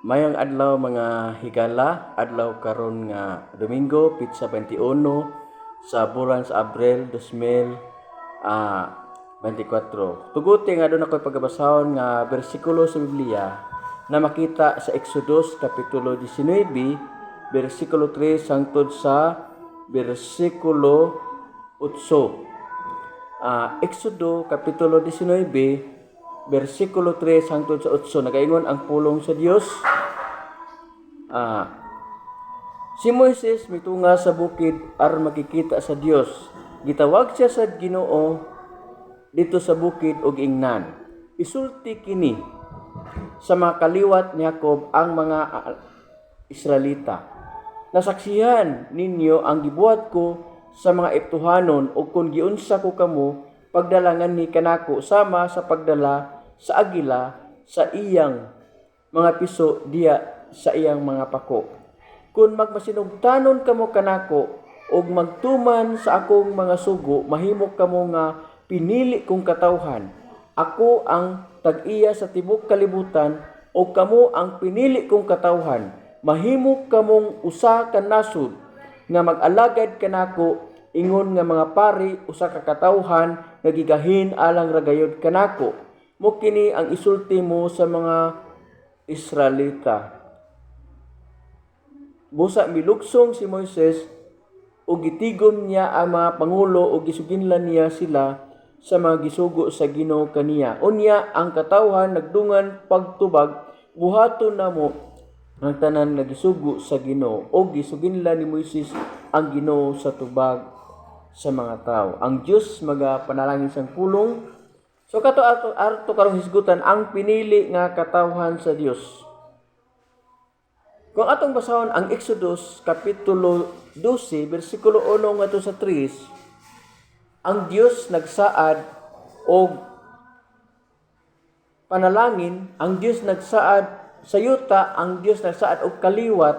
Mayong adlaw, mga higala, adlaw karon nga Domingo, petsa 21 sa bulan sa Abril 2024. Tuguti nga aduna ko'y pagabasahon nga bersikulo sa Biblia na makita sa Exodus kapitulo 19 bersikulo 3 hangtod sa bersikulo 8. Exodo kapitulo 19 bersikulo 3 hangtod sa 8, nagaingon ang pulong sa Dios. Si Moises mitunga sa bukid aron makikita sa Dios. Gitawag siya sa Ginoo didto sa bukid ug ingnan, "Isulti kini sa mga kaliwat ni Jacob, ang mga Israelita. Nasaksihan ninyo ang gibuhat ko sa mga Egyptohanon ug kon giunsa ko kamo pagdala nganhi kanako sama sa pagdala sa agila sa iyang mga piso diha sa iyang mga pako. Kung magmasinugtanon kamo kanako ug magtuman sa akong mga sugo, mahimo kamo nga pinili kong katawhan. Ako ang tag-iya sa tibuok kalibutan ug kamo ang pinili kong katawhan. Mahimo kamong usa ka nasod nga mag-alagad kanako ingon nga mga pari, usa ka katawhan nga gigahin alang ra gayud kanako. Mao kini ang isulti mo sa mga Israelita." Busa milugsong si Moises ug gitigom niya ang mga pangulo ug gisuginlan niya sila sa mga gisugo sa Ginoo kaniya. Unya ang katawhan nagdungan pagtubag, "Buhaton namo ang tanan nga gisugo sa Ginoo." Ug gisuginlan ni Moises ang Ginoo sa tubag sa mga tawo. Ang Dios magapanalangin sang pulong. So kato ato ato karong hisgutan ang pinili nga katawhan sa Dios. Kung atong basahon ang Exodus kapitulo 12 bersikulo 1 ngadto sa 3, ang Dios nagsaad og panalangin, ang Dios nagsaad sa yuta, ang Dios nagsaad og kaliwat.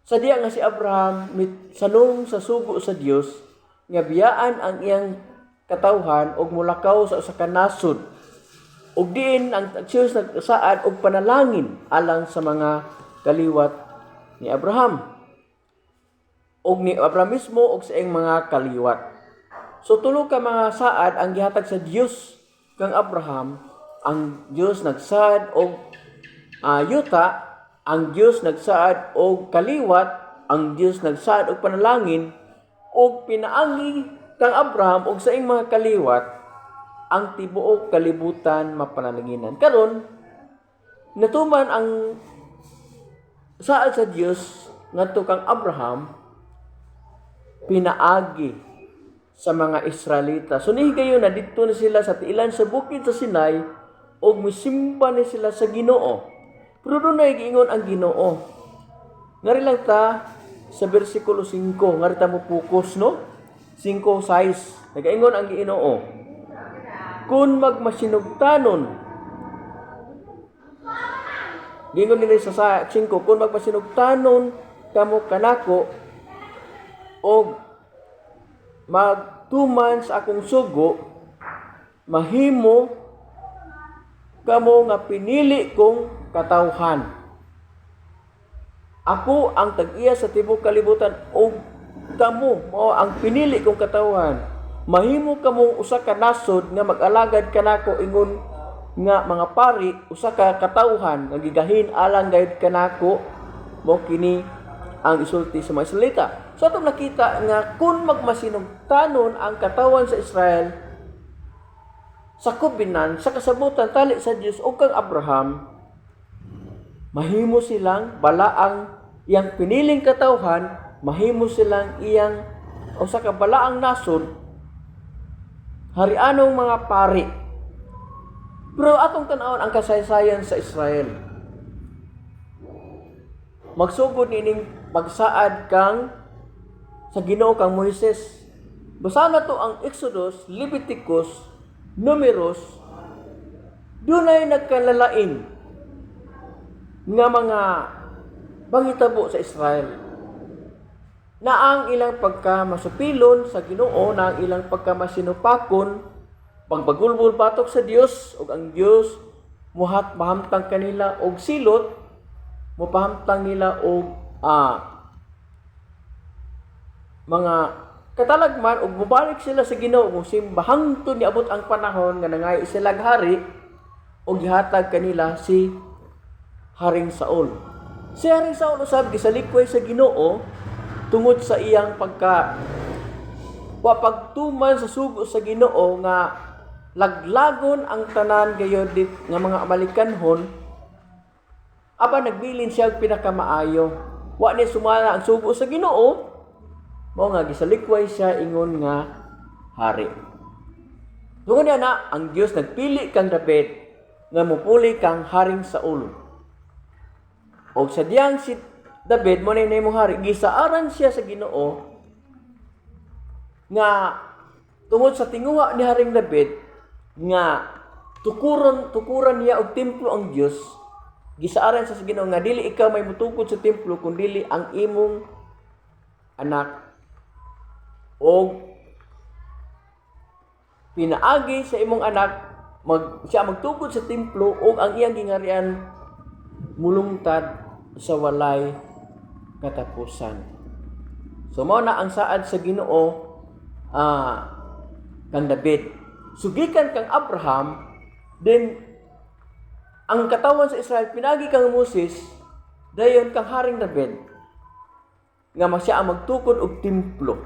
Sa diya nga si Abraham sanong sa sugo sa Dios nga biyaan ang iyang katawhan og mulakaw sa usa ka nasod. Ug diin ang Dios nagsaad og panalangin alang sa mga kaliwat ni Abraham og ni Abraham mismo og sa iyang mga kaliwat. So tulo ka mga saad ang gihatag sa Dios kang Abraham. Ang Dios nagsaad og yuta, ang Dios nagsaad og kaliwat, ang Dios nagsaad og panalangin, ug pinaagi kang Abraham og sa iyang mga kaliwat ang tibuok kalibutan mapanalanginan. Karon natuman ang saad sa Dios ngadto kang Abraham pinaagi sa mga Israelita. So nihigayon na didto na sila sa tiilan sa bukid sa Sinai ug misimba ni sila sa Ginoo. Pero dunay giingon ang Ginoo. Ngari lang ta sa bersikulo 5, ngari ta mo focus, no? 5:6. Nagaingon ang Ginoo. Kung magmasinugtanon, giingon nila sa 5, "Kung magmasinugtanon kamo kanako og magtuman sa akong sugo, mahimo kamo nga pinili kong katawhan. Ako ang tag-iya sa tibuok kalibutan ug kamo mao ang pinili kong katawhan. Mahimo kamong usa ka nasod nga mag-alagad kanako ingon nga mga pari, usa ka katawhan nga gigahin alang gayud kanako. Mao kini ang isulti sa mga Israelita." So atong nakita nga kung magmasinugtanon ang katawan sa Israel sa covenant, sa kasabutan tali sa Dios o kang Abraham, mahimo silang balaang iyang piniling katawhan, mahimo silang iyang usa ka balaang nasod, harianong mga pari. Pero atong tan-awon ang kasaysayan sa Israel. Magsugod niining pagsaad kang sa Ginoo kang Moises. Basahan nato ang Exodus, Leviticus, Numeros, dunay nagkalalain nga mga panghitabo sa Israel na ang ilang pagkamasupilon sa Ginoo, na ang ilang pagkamasinupakon, pagbagulbol batok sa Dios, ug ang Dios muhat mahamtang kanila og silot. Mopahamtang nila og mga katalagman ug mobalik sila sa Ginoo, mosimba hangtod niabot ang panahon nga nangayo sila hari ug gihatag kanila si Haring Saul. Si Haring Saul usab gisalikway sa Ginoo tungod sa iyang pagka wa pagtuman sa sugo sa Ginoo nga laglagon ang tanan gayod dit nga mga Amalekanhon, apan nagbilin siya og pinakamaayo. Wa ni sumala ang sugo sa Ginoo, mao nga gisalikway siya ingon nga hari. Tungod niya na ang Dios nagpili kang David nga mupuli kang Haring Saul. Og sa diyang si David mo na imong hari, gisaaran siya sa Ginoo nga tungod sa tinguha ni Haring David nga tukuran niya og templo ang Dios, gisaaran siya sa Ginoo nga dili ikaw may mutukod sa templo kun dili ang imong anak, og pinaagi sa imong anak siya magtukod sa templo og ang iyang gingharian mulungtad sa walay katapusan. So mao na ang saad sa Ginoo kang David. So gikan kang Abraham, then ang katawan sa Israel pinagi kang Moses, dayon kang Haring David nga siya ang magtukod og templo.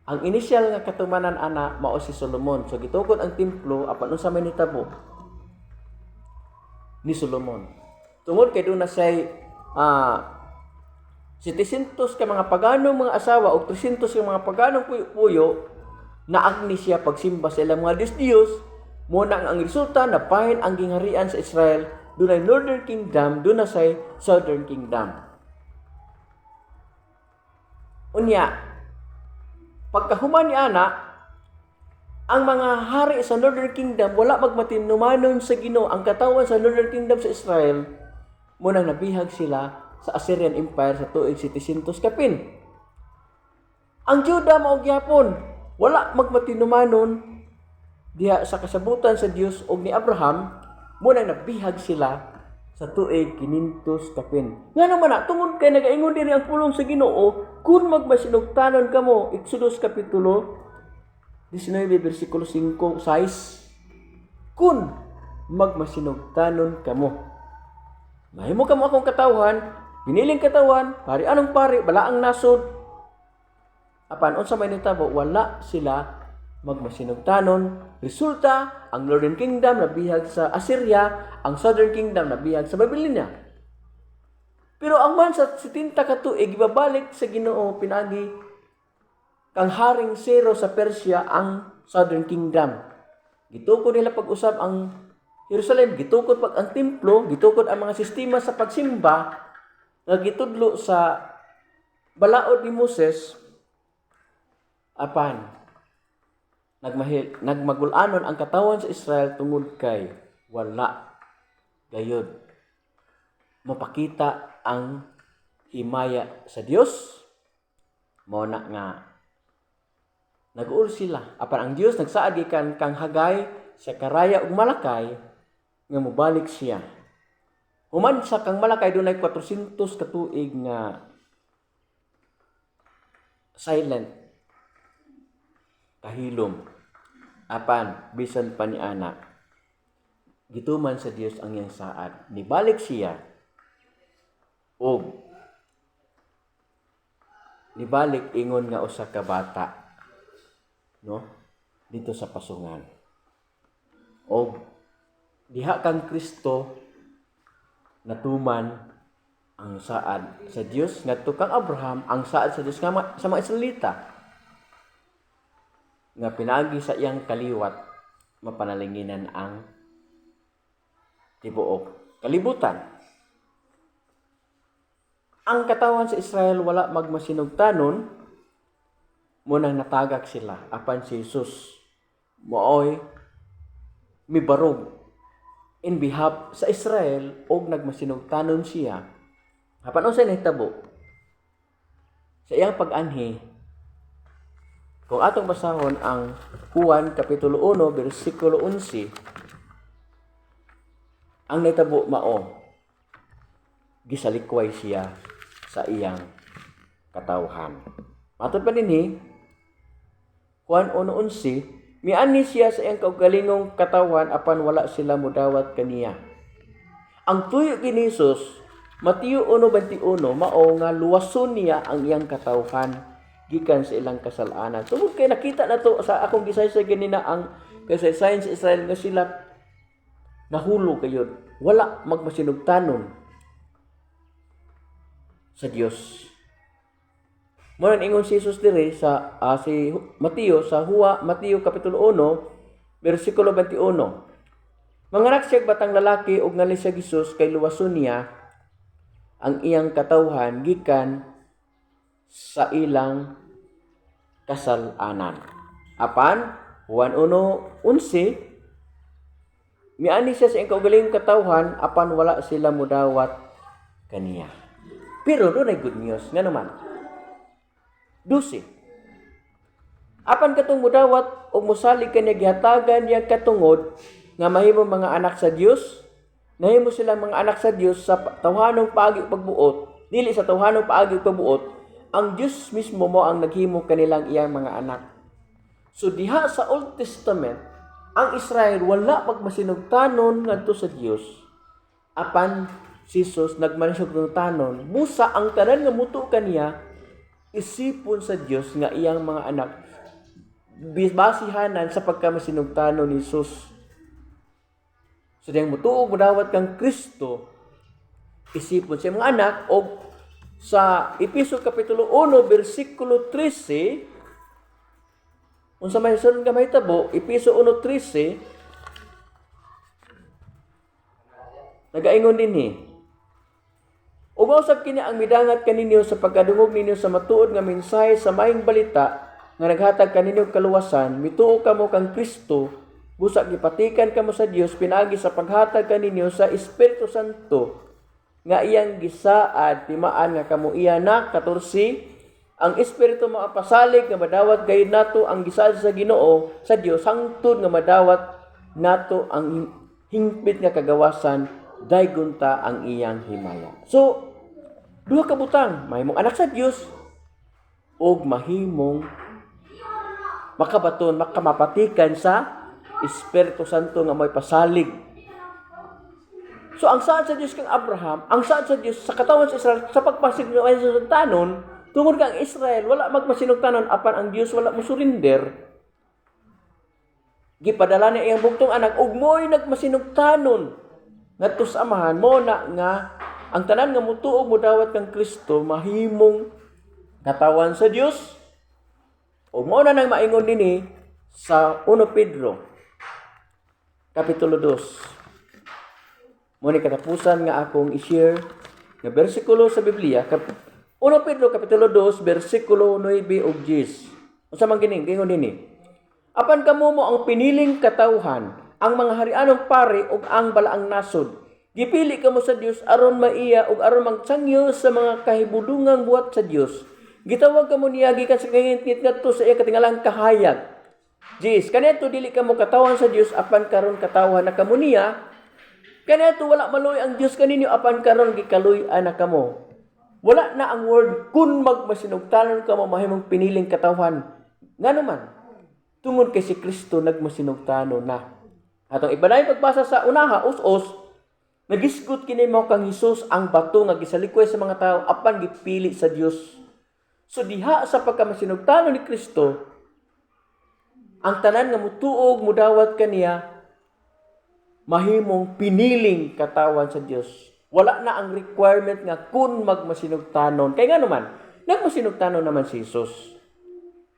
Ang inisyal nga katumanan ana mao si Solomon. So gitukod ang templo, apan unsa may nitabo ni Solomon? Tungod kay duna siya'y 700 ka mga paganong mga asawa o 300 ka mga paganong puyo-puyo, naagni siya pagsimba sa ilang mga Diyos-Diyos, mo na ang resulta, napahin ang gingharian sa Israel. Dunay Northern Kingdom, duna say Southern Kingdom. Unya, pagkahuman ni ana, ang mga hari sa Northern Kingdom wala magmatinumanon sa Ginoo. Ang katawan sa Northern Kingdom sa Israel, munang nabihag sila sa Assyrian Empire sa tuig 700 kapin. Ang Juda mao gyapon, wala magmatinumanon diha sa kasabutan sa Dios og ni Abraham, munang nabihag sila sa tuig 500 kapin. Nga naman na, tungod kay nagaingon diri ang pulong sa Ginoo, kung magmasinugtanon kamo, Exodus kapitulo 19 bersikulo 5, 6, kung magmasinugtanon kamo, mahimo kamo akong katawhan, piniling katawhan, pari anong pari, balaang nasod. Apan unsa may nitabo, wala sila magmasinugtanon. Resulta, ang Northern Kingdom nabihag sa Assyria, ang Southern Kingdom nabihag sa Babylonia. Pero ang man sa 70 ka tuig, ibabalik sa Ginoo pinagi kang Haring Ciro sa Persia ang Southern Kingdom. Gitukod nila pag-usab ang Jerusalem, gitukod pag ang templo, gitukod ang mga sistema sa pagsimba nga gitudlo sa balaod ni Moses, apan nagmagul-anon ang katawan sa Israel tungod kay wala gayod mapakita ang himaya sa Dios. Mao na nga nag-uol sila, apan ang Dios nagsaad gikan kang Hagay, Zechariah ug Malakay nga mobalik siya. Human sa kang Malakay, dunay 400 ka tuig nga silent, kahilom. Apan bisan pa ni ana, gituman sa Dios ang iyang saad. Nibalik siya og nibalik ingon nga usa ka bata, no, dito sa pasungan. Og diha kang Kristo natuman ang saad sa Dios ngadto kang Abraham, ang saad sa Dios nga sa mga Israelita nga pinagi sa iyang kaliwat mapanalanginan ang tibuok kalibutan. Ang katawan sa Israel wala magmasinugtanon, munang natagak sila, apan si Jesus maoy mibarog in behalf sa Israel og nagmasinugtanon siya. Apan unsay nahitabo sa iyang pag-anhi? Kung atong basahon ang Juan kapitulo 1 bersikulo 11, ang nahitabo mao Gisalikway siya sa iyang katawhan. Matod pa dinhi, Juan 1:11, miani siya sa iyang kaugalingong katawhan apan wala sila mudawat kaniya. Ang tuyo ni Jesus, Mateo 1:21, mao nga luwason niya ang iyang katawhan gikan sa ilang kasalanan. Tungod kay nakita na to sa akong gisaysay ganina ang kasaysayan sa Israel nga sila nahulog kayod. Wala magmasinugtanon sa Dios. Mao ingon si Jesus diri sa si Mateo sa Huwa Mateo kapitulo 1 bersikulo 21. Manganak siya batang lalaki ug ngali siya Jesus kay luwason niya ang iyang katawhan gikan sa ilang kasalanan. Apan Juan 1:11, miani siya sa iyang kaugalingong katawhan apan wala sila mudawat kaniya. Pero dunay good news nga naman. 12. Apan katong mudawat o musalig kaniya, gihatagan niya katungod nga mahimo mga anak sa Dios. Nahimo silang mga anak sa Dios sa tawhanong paagi ug pagbuot, dili sa tawhanong paagi ug pagbuot. Ang Dios mismo mo ang naghimo kanilang iyang mga anak. So diha sa Old Testament, ang Israel wala magmasinugtanon ngadto sa Dios. Apan si Jesus nagmasinugtanon, busa ang tanan nga mutuo kaniya isipon sa Dios nga iyang mga anak basihanan sa pagkamasinugtanon ni Jesus. So diyang mutuo, mudawat kang Kristo, isipon sa mga anak. Og sa Epeso kapitulo 1 bersikulo 13, unsa may sunod nga mahitabo? Epeso 1:13 nagaingon dinhi, "Ug usab kini ang midangat kaninyo sa pagkadungog ninyo sa matuod nga mensahe sa maayong balita nga naghatag kaninyo og kaluwasan. Mituo kamo kang Kristo, busa gipatikan kamo sa Dios pinaagi sa paghatag kaninyo sa Espiritu Santo nga iyang gisaad timaan nga kamo iya na." 14. "Ang Espiritu mao ang pasalig nga madawat gayud nato ang gisaad sa Ginoo sa Dios hangtod nga madawat nato ang hingpit nga kagawasan, daygon ta ang iyang himaya." So duha ka butang: mahimong anak sa Dios ug mahimong makabaton, makamapatikan sa Espiritu Santo nga may pasalig. So ang saad sa Dios kang Abraham, ang saad sa Dios sa katawan sa Israel sa pagpasig ng masinugtanon, tungod kang Israel wala magmasinugtanon apan ang Dios wala mo surrender. Gipadala niya iyang bugtong anak ug mo'y nagmasinugtanon ngadto sa Amahan. Mo na nga ang tanan nga mutuo, mudawat kang Kristo, mahimong katawan sa Dios. Ug mao na nang maingon dinhi sa 1 Pedro kapitulo 2. Mo ni katapusan nga akong i-share nga bersikulo sa Biblia. 1 Pedro kapitulo 2 bersikulo 9 ug 10. Unsa man kini? Ingon dinhi, "Apan kamo mo ang piniling katawhan, ang mga harianong pari ug ang balaang nasod. Gipili kamo sa Dios aron maiya ug aron magsangyo sa mga kahibulungang buhat sa Dios. Gitawag kamo niya gikan sa kangitngit ngadto sa iya katingalang kahayag." 10. "Kaniadto dili kamo katawhan sa Dios apan karon katawhan na kamo niya. Kaniadto wala maluoy ang Dios kaninyo apan karon gikaluy-an na kamo." Wala na ang word kun magmasinugtanon kamo mahimong piniling katawhan. Ngano man? Tungod kay si Kristo nagmasinugtanon na. Atong ibanay pagbasa sa unaha, us-us, nagisgot kini mo kang Hesus ang bato nga gisalikway sa mga tao apan gipili sa Dios. So diha sa pagkamasinugtanon ni Kristo, ang tanan nga mutuog, mudawat kaniya, mahimong piniling katawan sa Dios. Wala na ang requirement nga kun magmasinugtanon. Kay nga naman, nagmasinugtanon naman si Jesus.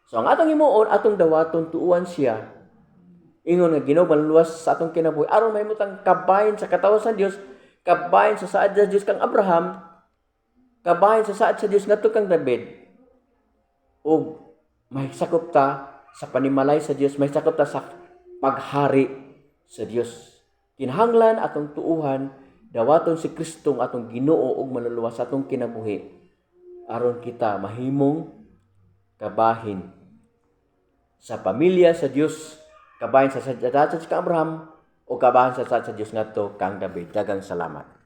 So ang atong himuon, atong dawaton, tuuan siya. Ingon nga Ginoo, manluwas sa atong kinabuhi aron mahimutang kabahin sa katawan sa Dios, kabahin sa saad sa Dios kang Abraham, kabahin sa saad sa Dios ngadto kang David. Ug mahisakop ta sa panimalay sa Dios, mahisakop ta sa paghari sa Dios. Kinahanglan atong tuuhan, dawaton si Kristo ang atong Ginoo ug manluluwas sa atong kinabuhi aron kita mahimong kabahin sa pamilya sa Dios, kabahin sa saad sa kang Abraham o kabahin sa saad sa Dios ngadto kang David. Daghang salamat.